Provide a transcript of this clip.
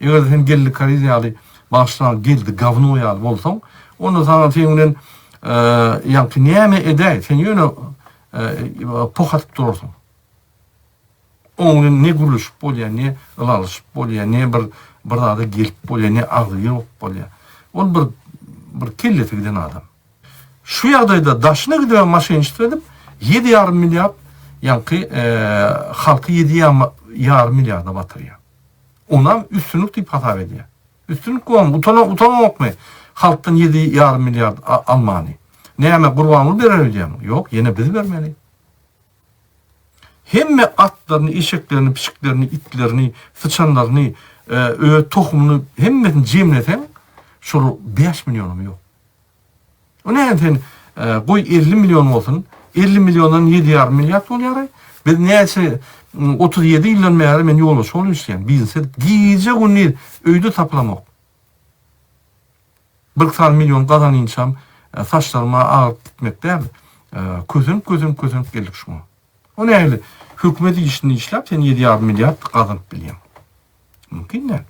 Eger-de sen Geldi Kariz ýaly, bagyşlaň, Geldi gawno ýaly bolsaň, onda saňa seň bilen ýaňky näme edäý, sen ýöne poh atyp durarsyň. Oň bilen ne gürleşip bolýar, ne ylalaşyp bolýar, ne bir bir zada gelip bolýar, ne agzybir bolup bolýar. Ol bir bir kellesi giden adam. Şu ýagdaýda daşyna gidibem maşenniçtwo edip, 7,5 milliard ýaňky halky 7,5 milliarda batyrýar. Onam üstünlik diýip hasap edýär. Üstünlik bolmy? Utana utanaňokmy halkdan 7,5 milliard almany? Näme Gurbanguly berer öýdýäňmi? Ýok, ýene biz bermeli. Hemme atlaryny, eşeklerini, pişiklerini, itlerini, syçanlaryny, öz tohumyny hemmesini jemleseň, şol 5 millionam ýok. O näme sen goý 50 million bolsun, 50 milliondan 7,5 milliard bolýar. Biz näçe 37 ýyldan bäri men ýolbaşçy bolup işleýän, biznes edip gije gündiz öýde tapylamok. Bir sany million gazanynçam saçlarym agaryp gitmek däl, kösenip kösenip kösenip geldik şuňa. O nähili hökümet işinde işläp sen 7,5 milliard gazanyp bilýäň? Mümkin däl.